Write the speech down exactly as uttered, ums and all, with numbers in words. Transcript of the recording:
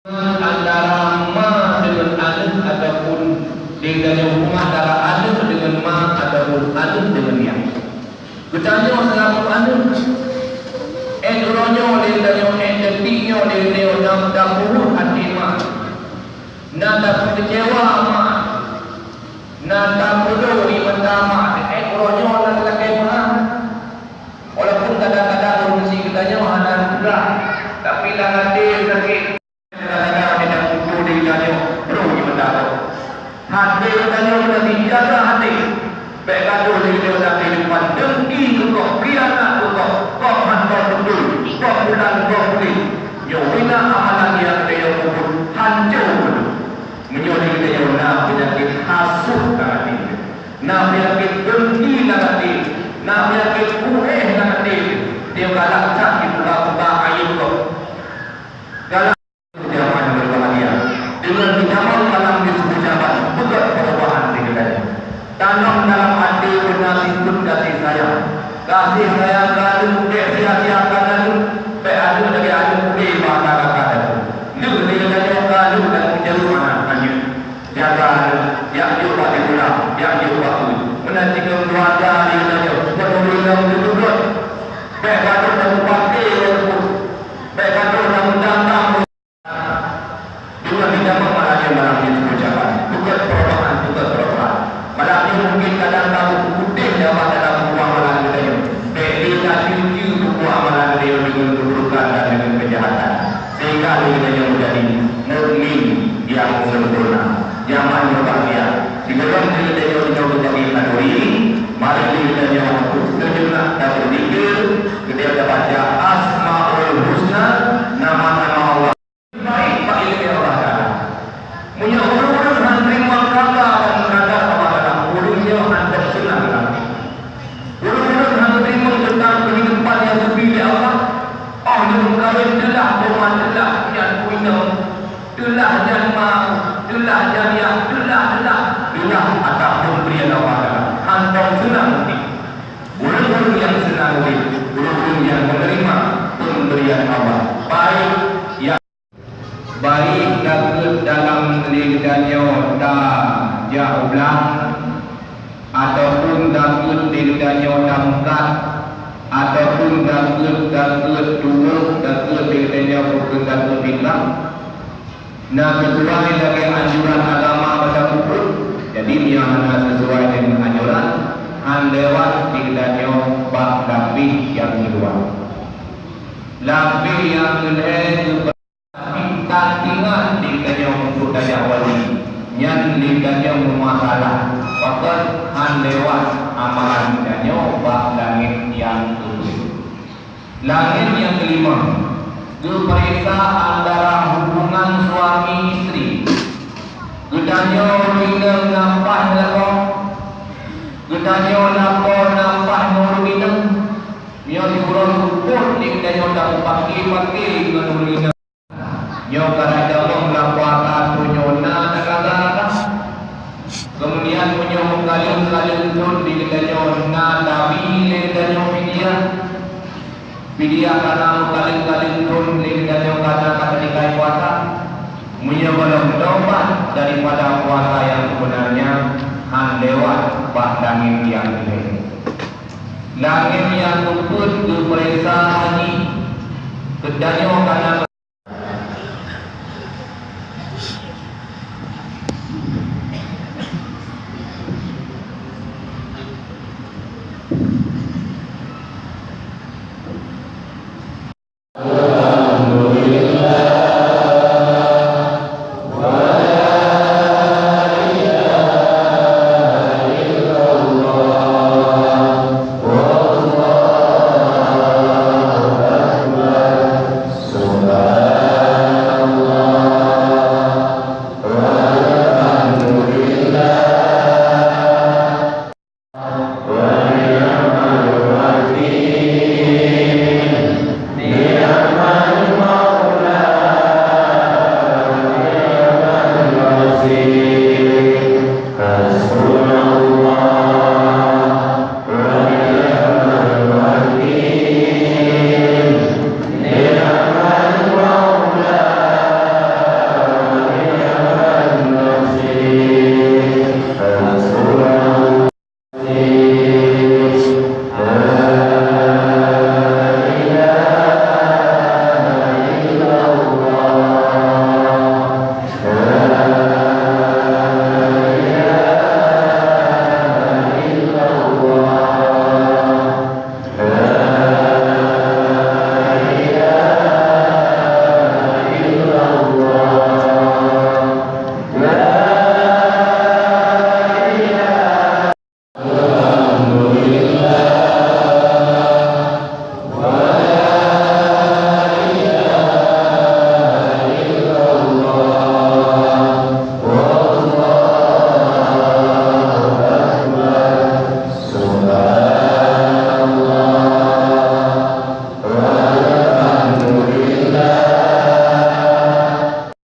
Antara ma deungon aneuëk ataupun lé geutanyoe hubungan antara aneuëk deungon ma ataupun aneuëk deungon yah. Geutanyoe seulaku aneuëk, ék uroe nyoe lé geutanyoe, ék detik nyoe lé geutanyoe na tapeubuet até ma, na tapeukeucewa ma, na tapeudong di mata ma, ék uroe nyoe na lakée meu'ah. Walaupun kadang-kadang ureuëng si geutanyoe hana peugah, tapi lam até sakét. Kadang-kadang hana muncul di geutanyoe, brôk di mata gob. Até geutanyoe meunan jaga até. Bék gadoh di geutanyoe lam keuhidupan, dengki keu gob, khianat keu gob, gob han gob beutôi, gob bulan, gob buleuen. Nyoe bina amalan nyang geutanyoe peubuet, hanco beutôi. Meunyoe di geutanyoe na peunyakét hasut lam até, na peunyakét dengki lam até, na peunyakét uéh lam até, geutanyoe galak that jibuka-buka aéb gob. Galak Jamaah berbahagia. Dengan hidangan malam di Subuh Syaban, peugöt perubahan di geutanyoe. Tanam dalam até beuna sifeuet gaséh sayang. Gaséh sayang ka lheueh, bék sia-siakan laju, bék aneuëk lagée aneuëk udeb bak ata gata laju. Lheueh lé geutanyoe ka lheueh dan meujaroe aneuk aneuëk. Jaga aneuëk, jak jok bak sikula, jak jok bak peue. Meunan cit keu keuluwarga lé geutanyoe, kon ureuëng nyang teupeugöt. Bék gadoh dan meupaké ureuëng, bék gadoh dan meudatang. Deungon hidangan malam nyoe malam nyoe teuucapkan, peugöt perubahan, peugöt perubahan. Malam nyoe mungkin kadang ka beupeuputéh nyoe bak dalam buku amalan geutanyoe. Bék lé taceue-ceue buku amalan geutanyoe deungon keuburukan dan deungon keujahatan. Sehingga geutanyoe meujadi mukmin nyang sempurna. Nyaman berbahagia. Sigohlom geutanyoe inong beubagi khanuri, mari geutanyoe sejenak tabeuzikir, geutanyoe tabaca Asmaul Husna, nama-nama Allah. Baik bak ileumèe Allah Taala. Meunyoe ureueng-ureueng hana teurimong kaba dan meukadat Allah Taala, ureueng nyoe hana seunang lam até. Ureueng-ureueng hana teurimong teuntang keuhidupan nyang geubri lé Allah, oh lheueh meukawen teulah teuma teulah nyan inong, teulah nyan ma, teulah nyan yah, teulah, teulah, teulah atas pemberian Allah Taala. Hantom seunang udép. Ureueng-ureueng nyang seunang udép, ureueng-ureueng nyang meuneurimong pemberian Allah. Baik nyang Baik takheun dalam lé geutanyoe tajak u blang, ataupun takheun lé geutanyoe tameukat, ataupun takheun, takheun tuboh, takheun lé geutanyoe bukon takheun fitnah, na sisuai lagèe anjuran agama bak tapeubuet. Jadi, meunyoe hana sisuai deungon anjuran, han lewat lé geutanyoe bak lapéh nyang keudua. Lapéh nyang keulhèe geupa- Tapi tan ingat lé geutanyoe untuk tajak wali, nyan lé geutanyoe meumasalah, pakon han lewat amalan geutanyoe bak langét nyang keulhèe. Langét nyang keulimong, geupareksa antara hubungan suami istri. Geutanyoe ureueng inong na paih lakoe, geutanyoe lakoe na paih ngon ureueng inong. Meunyoe siuroe seupôt lé geutanyoe tapeupaké-paké ngon ureueng inong. Nyoe ka tatamong lam puasa, tujoh na teugaga-gaga. Keumudian, meunyoe meukalon-kalon thon di geutanyoe na tabi lé geutanyoe fidyah, fidyah karena meukalon-kalon thon lé geutanyoe karena ka teutinggai puasa. Meunyoe gohlom taubat daripada puasa nyang seubeunarnya, han lewat bak langét nyang keulhèe. Langét nyang keupeuet geupareksa jih, geutanyoe ka na